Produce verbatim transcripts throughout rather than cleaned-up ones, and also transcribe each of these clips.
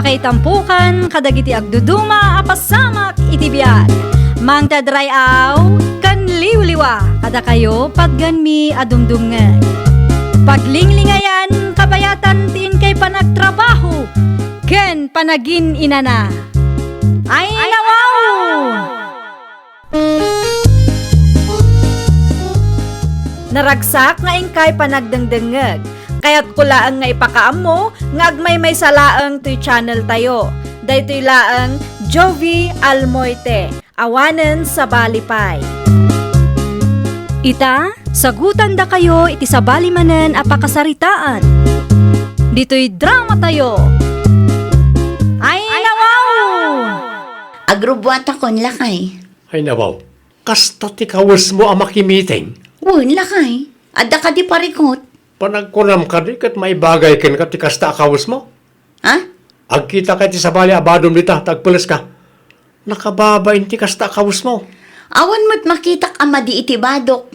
Itampukan kadagiti agduduma a pasamak iti biag. Mangted ray-aw ken liwliwa kadakayo patgenmi a dumdumngeg. Paglinglingayan kabayatan ti inkay panagtrabaho ken panagin-inana. Ay, nawaw! Naragsak nga inkay panagdengdengngeg. Kayatko laeng nga ipakaammo nga agmaymaysa laeng toy channel tayo. Daytoy laeng Jovi Almoite, awanen sabali pay. Ita, sagutandakayo iti sabali manen a pakasaritaan. Ditoy drama tayo. Ay, nawaw! Agrubbuatakon, lakay. Ay, nawaw. Kasta ti kawesmo a makimiting? Wen, lakay. Adda kadi parikut? Panagkunam kadi ket maibagay kenka ti kasta a kawesmo? Ha? Agkitakay ti sabali a badom dita, ta agpeleska. Nakababain ti kasta a kawesmo. Awan met makitak a madi iti badok.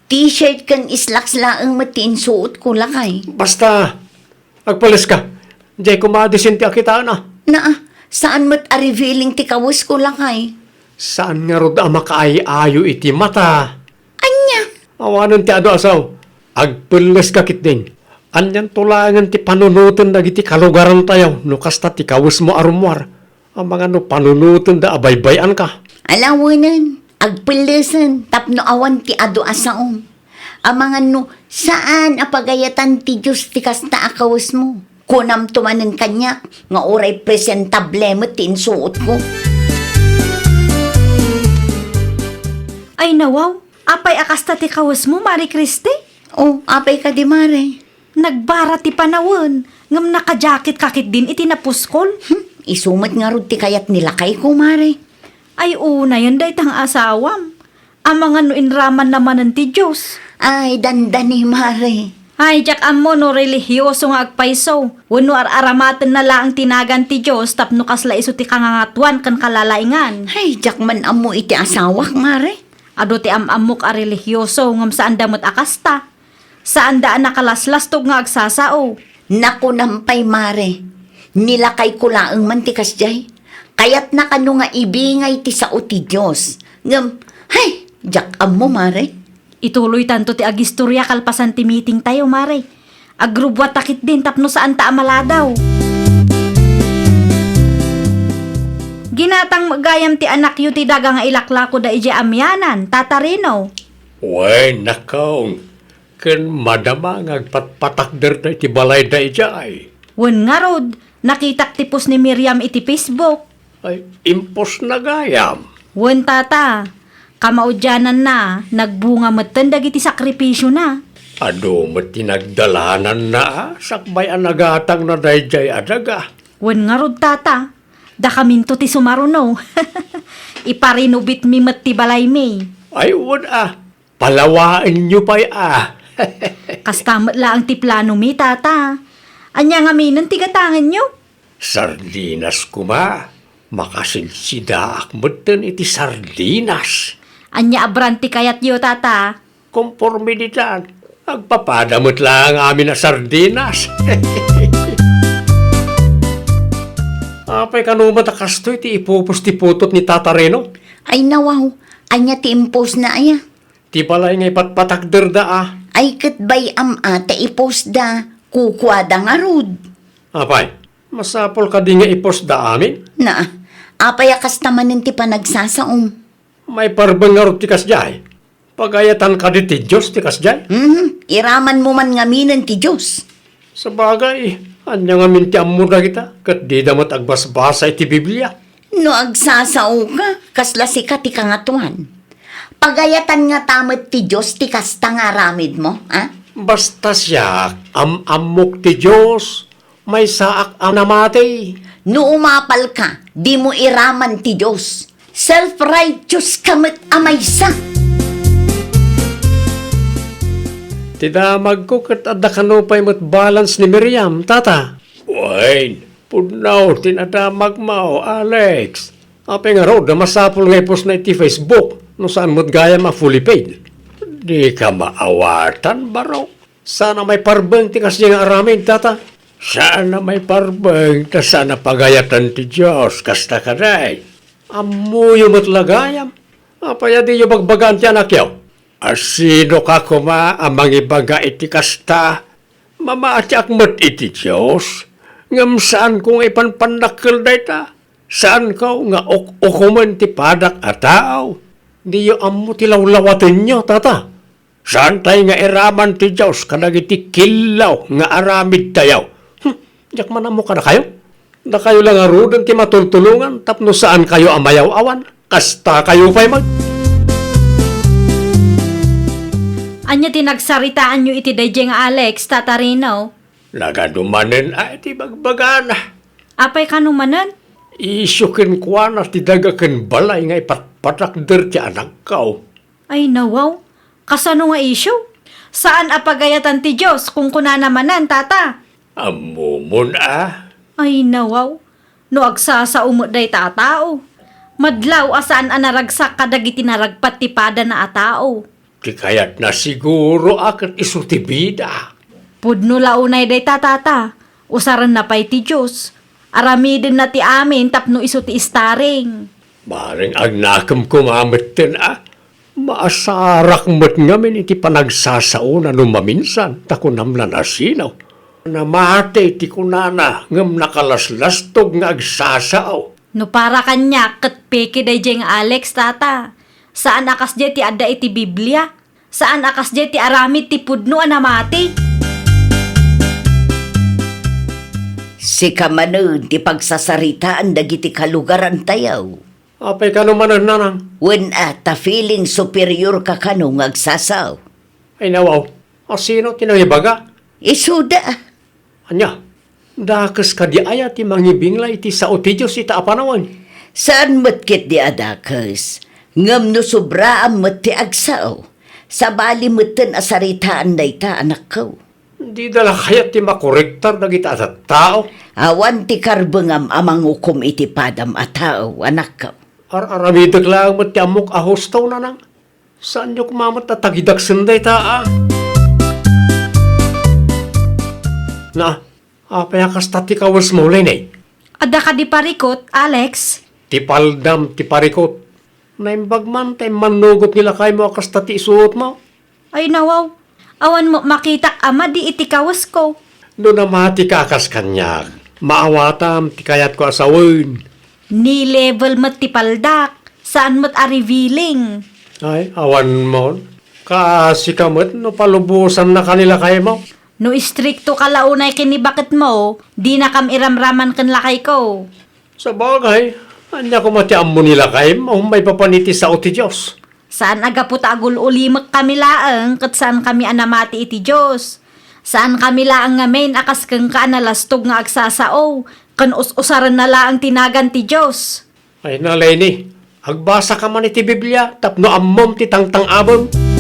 T-shirt ken slacks laeng met ti insuotko, lakay. Basta, agpeleska. Diay koma disin ti akitaenna. Naa, saan met a revealing ti kawesko, lakay. Saan ngarud a makaay-ayo iti mata? Ania? Awanen ti adu a sao. Agpelleska ketdin. Anianto laengen ti panunoten dagiti kalugarantayo no kasta ti kawesmo a rummuar? Amangan no panunotenda a baybay-anka. Alawenen, agpellesen tapno awan ti adu a saom. Amangan no saan a pagayatan ti Dios ti kasta a kawesmo. Kunamto manen kaniak nga uray presentable met ti insuotko. Ay, nawaw, apay a kasta ti kawesmo, Mare Christy? Oh, apay kadi, Mare? Nagbara ti panawen, ngem nakajacket ka ketdin iti napuskol. Hmm, isu met ngarud ti kayat ni lakayko, Mare. Ay, unayen dayta nga asawam. Amangan no inramanna manen ti Dios. Ay, dandani, Mare. Ay, diak ammo no relihioso nga agpayso, wenno ar-aramatenna laeng ti nagan ti Dios tapno kasla isu ti kangangatuan ken kalalaingan. Ay, diak man ammo iti asawak, Mare. Adu ti am-ammok a relihioso, ngem saanda met a kasta. Saanda a nakalaslastog nga agsasao. Nakunam pay, Mare, ni lakayko laeng man ti kasdiay. Kayatna kano nga ibingay ti sao ti Dios. Ngem, hay, diak ammo, Mare. Ituloytanto ti agistorya kalpasan ti meeting tayo, Mare. Agrubbuatta ketdin tapno saanta a maladaw. Ginatang met gayam ti anakyo ti daga nga ilaklakoda idiay amianan, Tata Rino. Wen, nakong, ken madama nga agpatpatakderda iti balayda idiay. Wen ngarud, nakitak ti post ni Miriam iti Facebook. Ay, impostna gayam. Wen, Tata, kamaudiananna, nagbunga metten dagiti sakripisiona. Adu met ti nagdalananna, a, sakbay a nagatangna daydiay a daga. Wen ngarud, Tata, dakaminto ti sumaruno. Iparinobitmi met ti balaymi. Ay, wen a, palawaenyo pay a. Kasta met laeng ti planomi, Tata. Ania ngaminen ti gatangenyo? Sardinas koma. Makasidsidaak metten iti sardinas. Ania a brand ti kayatyo, Tata? Konforme ditan, agpapada met laeng amin a sardinas. Apay kano met a kastoy ti ipupos ti putot ni Tata Reno? Ay, nawaw, ania ti impostna aya? Ti balay nga ipatpatakderda a. Ay, ket bay-am a ta ipostda, kukuada ngarud. Apay, masapul kadi nga ipostda amin? Naa, apay a kasta manen ti panagsasaom? Maiparbeng ngarud ti kasdiay? Pagayatan kadi ti Dios ti kasdiay? Mhm, iramanmo man ngaminen ti Dios. Sabagay, ania ngamin ti ammo dagita, ket dida met agbasbasa iti Biblia? No agsasaoka, kasla sika ti kangatoan. Pagayatan ngata met ti Dios ti kasta nga aramidmo, a? Basta siak, am-ammok ti Dios, maysaak a namati. No umapalka, dimo iraman ti Dios. Self-righteous ka met a maysa. Ti damagko ket adda kano pay met balance ni Miriam, Tata. Wen, pudno ti nadamagmo, Alex. Apay ngarud a masapul nga ipostna iti Facebook no saan met gayam a fully paid? Dika maawatan, barok. Saan a maiparbeng ti kasdiay nga aramid, Tata. Saan a maiparbeng ta saan a pagayatan ti Dios, kasta kadi? Ammoyo met la gayam. Apay a diyo bagbagaan ti anakyo? A sinoka koma a mangibaga iti kasta? Mamatiak met iti Dios, ngem saanko nga ipanpannakkel dayta. Saanko nga uk-ukomen ti padak a tao. Diyo ammo ti lawlawatenyo, tata. Saantay nga iraman ti Dios kadagiti killaw nga aramidtayo. Hmm, diak man ammo kadakayo. Dakayo la ngaruden ti matultulongan tapno saankayo a mayaw-awan. Kastakayo pay met. Ania ti nagsaritaanyo iti daydiay nga Alex, Tata Rino? Nagadu manen a iti bagbagana. Apay kano manen? Isyu kenkuana ti daga ken balay nga ipatpatakder ti anakko. Ay, nawaw. Kasano nga isyu? Saan a pagayatan ti Dios, kunkunana manen, Tata. Ammomon a? Ay, nawaw. No agsasao met dayta a tao, madlaw a saan a naragsak kadagiti naragpat ti padana a tao. Ti kayatna siguro a ket isu ti bida. Pudno la unay dayta, Tata. Usarenna pay ti Dios. Aramidenna ti amin tapno isu ti istaring. Bareng agnakem koma metten a. Maasarak met ngamin iti panagsasaona no maminsan, ta kunam la no sino. Namati ti kunana, ngem nakalaslastog nga agsasao. No para kaniak, ket peke daydiay nga Alex, Tata. Saan a kasdiay ti adda iti Biblia. Saan a kasdiay ti aramid ti pudno a namati. Sika manen ti pagsasaritaan dagiti kalugarantayo. Apay kano manen, nanang? Wen a, ta feeling superior ka kano nga agsasao. Ay, nawaw. A sino ti nangibaga? Isuda. Ania, dakes kadi aya ti mangibingla iti sao ti Dios ita a panawen? Saan met ketdi a dakes, ngem no sobraan met ti agsao, sabali metten a saritaan dayta, anakko. Dida la kayat ti makorektar dagita a tattao? Awan ti karbengam a mangukom iti padam a tao, anakko. Ar-aramidek laeng met ti ammok a husto, nanang. Saanyo koma met a tagidaksen dayta a? Na, apay a kasta ti kawesmo, Leni? Adda kadi parikut, Alex? Ti paldam ti parikut. Naimbag man ta immannugot ni lakaymo a kasta ti isuotmo. Ay, nawaw. Awan met makitak a madi iti kawesko. No namatika a kas kaniak, maawatam ti kayatko a sawen. Ni level met ti paldak, saan met a revealing. Ay, awan mon. Kaasika met no palubosannaka ni lakaymo. No istriktoka la unay ken ni baketmo, dinakam iramraman ken lakayko. Sabagay, ania koma ti ammo ni lakaymo maipapan iti sao ti Dios? Saan a gapu ta agul-ulimekkami laeng ket saankami a namati iti Dios. Saankami laeng ngamin a kas kenka a nalastog nga agsasao, ken us-usarenna laeng ti nagan ti Dios. Ay na, Leni, agbasaka man iti Biblia tapno ammom ti tangtang-abem.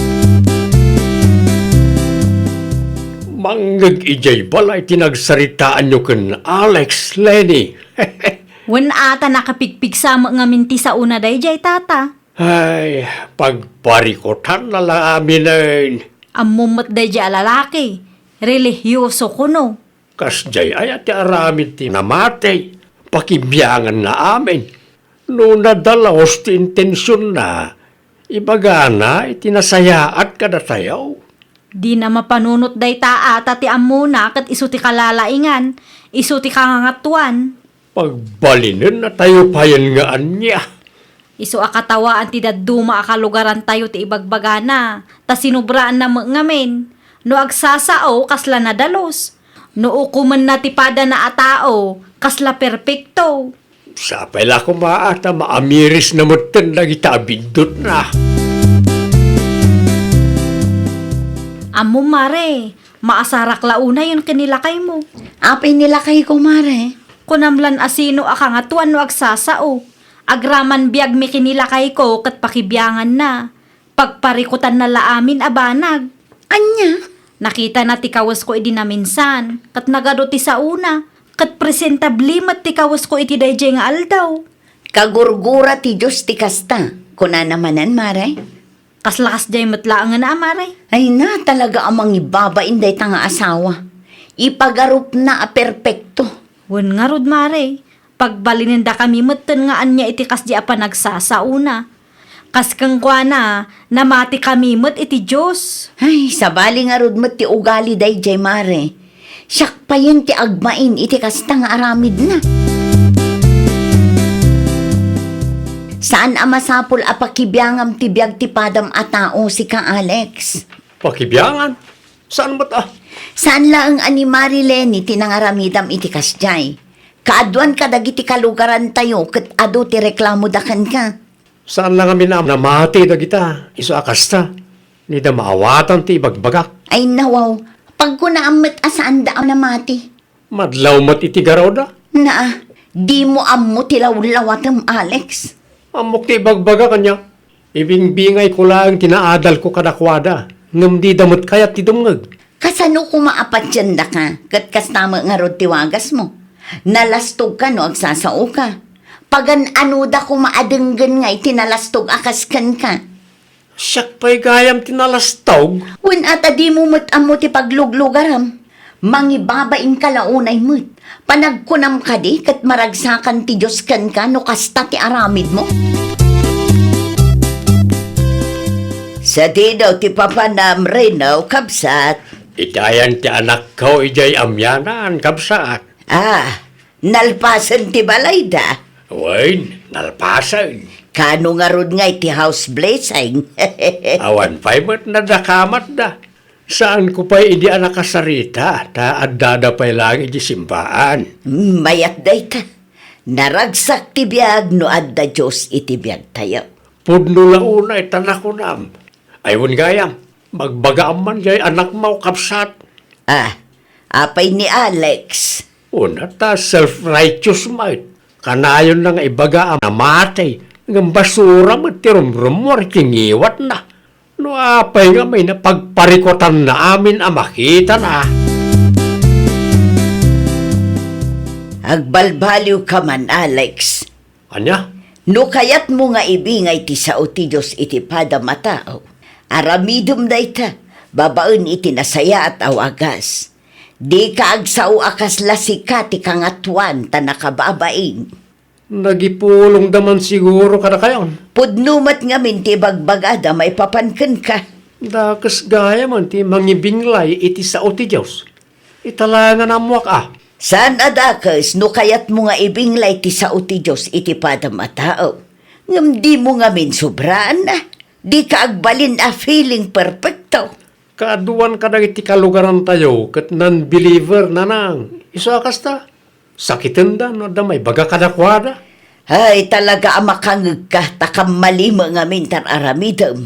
Mangngeg idiay balay ti nagsaritaanyo ken Alex, Leni. Wen a, ta nakapigpigsa met ngamin ti saona daydiay, Tata. Ay, pagparikutanna la aminen. Ammom met daydiay a lalaki, relihioso kuno. Kasdiay aya ti aramid ti namati, pakibianganna amin. No nadalus ti intensionna, ibagana iti nasayaat kadatayo. Dina mapanunot dayta a ta ti ammona ket isu ti kalalaingan, isu ti kangangatuan. Pagbalinennatayo payen nga ania? Isu a katawaan ti dadduma a kalugarantayo ti ibagbagana, ta sinubraanna met ngamin. No agsasao, kasla nadalus. No ukomenna ti padana a tao, kasla perpekto. Sapay la koma a ta maamirisna metten dagita a biddutna. Ammom, Mare, maasarak la unayen ken ni lakaymo. Apay ni lakayko, Mare? Kunam lan a sino a kangatuan no agsasao. Agraman biagmi ken ni lakayko ket pakibianganna. Pagparikutanna la amin a banag. Ania? Nakitana ti kawesko idi naminsan, ket nagadu ti saona, ket presentable met ti kawesko iti daydiay nga aldaw. Kagurgura ti Dios ti kasta, kunana manen, Mare. Kasla kasdiay met laengen a, Mare. Ay na, talaga a mangibabain dayta nga asawa. Ipagarupna a perpekto. Wen ngarud, Mare, pagbalinendakami metten nga ania iti kasdi a panagsasaona. Kas kenkuana, namatikami met iti Dios. Ay, sabali ngarud met ti ugali daydiay, Mare. Siak payen ti agbain iti kasta nga aramidna. Saan a masapul a pakibiangam ti biag ti padam a tao, sika, Alex. Pakibiangan? Saan met a? Saan laeng a ni Mari Leni ti nangaramidam iti kasdiay. Kaaduan kadagiti kalugarantayo ket adu ti reklamoda kenka. Saan la ngamin a namati dagita, isu a kasta. Dida maawatan ti ibagbagak. Ay, nawaw, pagkunaam met a saanda a namati. Madlaw met iti garawda. Naa, dimo ammo ti lawlawatem, Alex. Ammok ti ibagbagak, ania? Ibingbingayko laeng ti naadalko kadakuada, ngem dida met kayat ti dumngeg. Kasano koma a patiendaka, ket kasta met ngarud ti wagasmo? Nalastogka no agsasaoka. Pagan-anoda koma a denggen nga iti nalastog a kas kenka. Siak pay gayam ti nalastog? Wen, a ta dimo met ammo ti pagluglugaram. Mangibabainka la unay met. Panagkunam kadi ket maragsakan ti Dios kenka no kasta ti aramidmo? Sadino ti papanam, Reno, kabsat? Itayan ti anakko idiay amianan, kabsat. Ah, nalpasen ti balayda? Wen, nalpasen. Kano ngarud nga iti house blessing? Awan pay met nadakamatda. Saanko pay idi a nakasarita, ta addada pay laeng iti simbaan. Mm, mayat dayta. Naragsak ti biag no adda Dios iti biagtayo. Pudno la unay ta nakunam. Ay, wen gayam, bagbagaam man jay anakmo, kabsat. Ah, apay ni Alex? Una ta self-righteous met. Kanayonna nga ibaga a namati, ngem basura met ti rumrummuar iti ngiwatna. No apay ngamin a pagparikutanna amin a makitana? Agbalbaliwka man, Alex. Ania? No kayatmo nga ibingay ti sao ti Dios iti padam a tao, aramidem dayta babaen iti nasayaat a wagas. Dika agsao a kasla sika ti kangatoan ta nakababain. Nagipulongda man siguro kadakayon. Pudno met ngamin ti ibagbagada maipapan kenka. Dakes gayam ti mangibinglay iti sao ti Dios. Ita la nga ammoak a. Saan a dakes no kayatmo nga ibinglay ti sao ti Dios iti padam a tao. Ngem dimo ngamin sobraanna. Dika agbalin a feeling perfecto. Kaaduan kadagiti kalugarantayo ket non-believer, nanang. Isu a kasta, sakitenda no adda maibaga kadakuada. Ay, talaga a makangegka, ta kammali met ngamin ti ar-aramidem.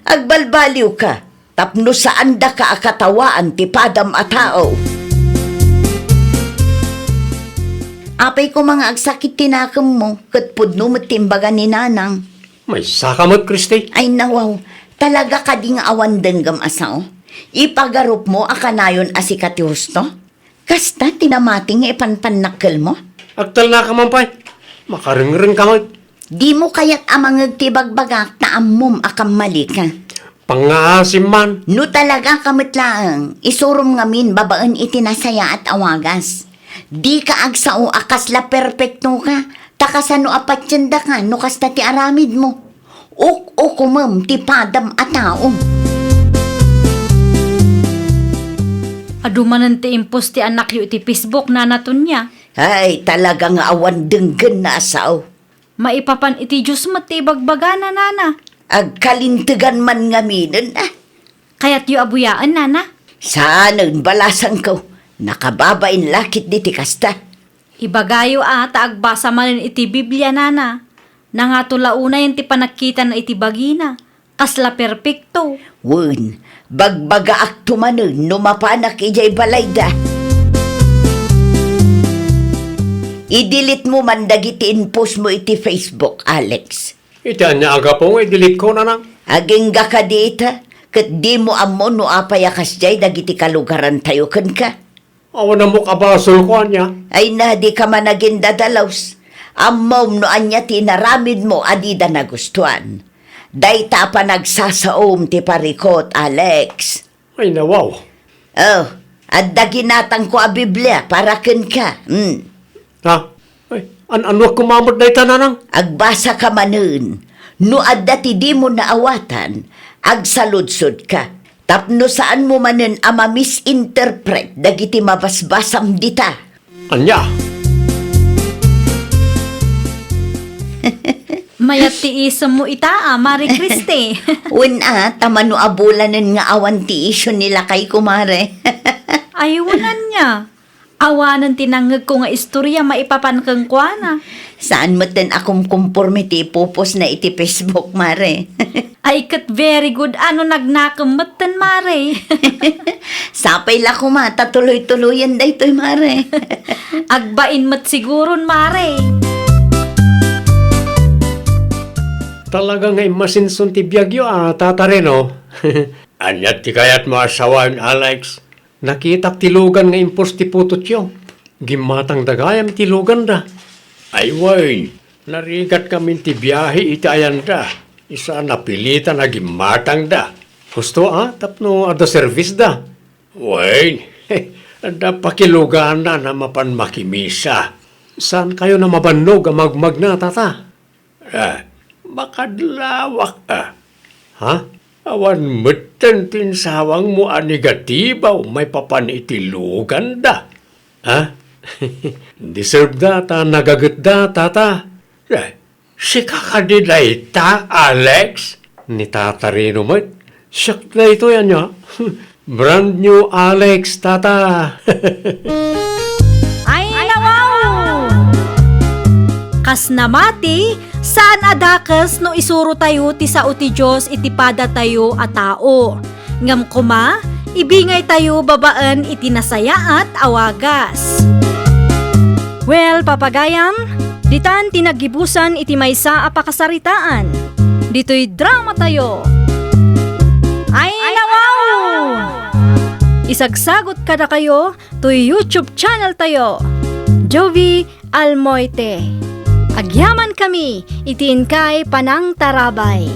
Agbalbaliwka, tapno saandaka a katawaan ti padam a tao. Apay koma nga agsakit ti nakemmo, ket pudno met ti imbaga ni Nanang. Maysaka met, Christy. Ay, nawaw. Talaga kadi nga awan denggem a sao? Ipagarupmo a kanayon a sika ti husto? Kasta ti namati nga ipanpannakkelmo? Agtalnaka man pay. Makarengrengka met. Dimo kayat a mangeg ti bagbagak ta ammom a kammalika. Pangngaasim man. No talagaka met laeng, isurom ngamin babaen iti nasayaat a wagas. Dika agsao a kasla perpektoka, ta kasano a patiendaka no kasta ti aramidmo? Uk-ukomem ti padam a tao. Adu manen ti impos ti anakyo iti Facebook, Nana Tonia. Ay, talaga nga awan denggenna a sao. Maipapan iti Dios met ti ibagbagana, Nana. Agkalintegan man ngaminen, a. Kayatyo a buyaen, Nana? Saanen, balasangko. Nakababain la ketdi ti kasta. Ibagayo a ta agbasa manen iti Biblia, Nana. Nangato la unayen ti panagkitana iti bagina. Kasla perpekto. Wen, bagbagaakto manen no mapanak idiay balayda. I-delete mo man dagiti impostmo iti Facebook, Alex. Iti ania a gapu nga i-delete ko, Nanang? Agingga kadi ita, ket dimo ammo no apay a kasdiay dagiti kalugarantayo kenka. Awan ammok a basolko, ania? Ay na, dika man agindadalus. Ammom no ania ti inaramidmo a dida nagustuan. Dayta a panagsasaom ti parikut, Alex. Ay, nawaw. Oh, Adda ginatangko a Biblia para kenka. Hmm. Ha? Ay, an-, annuak koma met dayta, Nanang? Agbasaka manen. No adda ti dimo naawatan, agsaludsodka. Tapno saanmo manen a ma-misinterpret dagiti mabasbasam dita. Ania? Mayat ti isemmo ita, a, Mare Christy. Wen a, ta mano a bulanen nga awan ti isyu ni lakayko, Mare. Ay, wen ania. Awanen ti nangngegko nga istorya maipapan kenkuana. Saan metten a kumkumporme ti ipupostna iti Facebook, Mare. Ay, ket very good a no nagnakem metten, Mare. Sapay la koma ta tuloy-tuloyen daytoy, Mare. Agbain met siguron, Mare. Talaga nga immasinson ti biagyo a, Tata Reno. Ania ti kayatmo a sawen, Alex? Nakitak ti lugan nga impos ti putotyo. Gimmatangda gayam ti luganda. Ay wen, narigat ngamin ti biahe iti ayanda. Isu a napilitan a gimmatangda. Husto a, tapno adda servisda. Wen, adda pakiluganan a mapan makimisa. Saankayo a mabannog a magmagna, Tata? Ah, makadlawak a. Ha? Awan metten ti insawangmo a negatibo maipapan iti luganda. Ha? Deserve da ta nagagetda, Tata. Eh, sika kadi dayta, Alex? Ni Tata Reno met. Siak daytoy, ania? Brand new Alex, Tata. Ay, nawaw! Kas namati, saan a dakes no isurotayo ti sao ti Dios iti padatayo a tao. Ngem koma, ibingaytayo babaen iti nasayaat a wagas. Well, papagayam, ditan ti naggibusan iti maysa a pakasaritaan. Ditoy dramatayo. Ay, nawaw! Isagsagot kadakayo toy YouTube channel tayo, Jovie Almoite. Agyaman kami iti inkay panangtarabay.